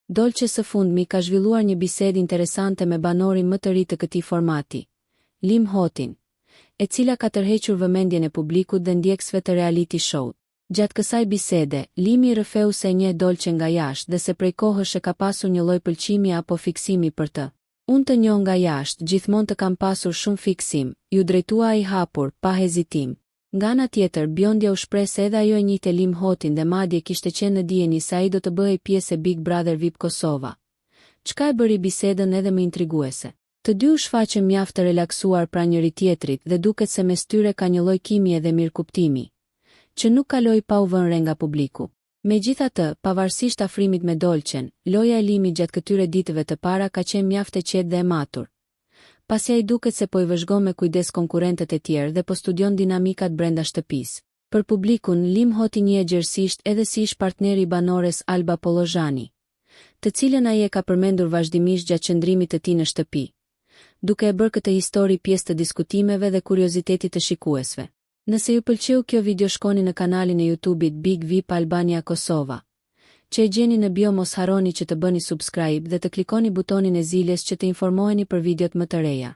Dolce së fundmi ka zhvilluar një bisedë interesante me banorin më të ri të këtij formati, Lim Hotin, e cila ka tërhequr vëmendjen e publikut dhe ndjekësve të reality show-t. Gjatë kësaj bisede, Limi rrëfeu se e njeh Dolce nga jashtë dhe se prej kohësh e ka pasur një lloj pëlqimi apo fiksimi për të. Unë të njoh nga jashtë, gjithmonë të kam pasur shumë fiksim, iu drejtua ai hapur, pa hezitim. Nga ana tjetër, bjondja u shpreh se edhe ajo e njihte Lim Hotin dhe madje kishte qenë në dijeni se ai do të bëhej pjesë e Big Brother vip Kosova, çka e bëri bisedën edhe më intriguese. Të dy u shfaqën mjaft të relaksuar pranë njëri-tjetrit dhe duket se mes tyre ka një lloj kimie dhe mirëkuptimi, që nuk kaloi pa u vënë re nga publiku. Megjithatë, pavarësisht afrimit me Dolcen, loja e Limit gjatë këtyre ditëve të para ka qenë mjaft e qetë dhe e matur, pasi ai duket se po i vëzhgon me kujdes konkurrentët e tjerë dhe po studion dinamikat brenda shtëpisë. Për publikun, Lim Hoti njihet gjerësisht edhe si ish-partneri i banores Alba Pollozhani, të cilën ai e ka përmendur vazhdimisht gjatë qëndrimit të tij në shtëpi, duke e bërë këtë histori pjesë të diskutimeve dhe kuriozitetit të shikuesve. Nëse ju pëlqeu kjo video shkoni në kanalin e YouTube-it Big Vip Albania Kosova, që e gjeni në bio mos harroni që të bëni subscribe dhe të klikoni butonin e ziles që të informoheni për videot më të reja.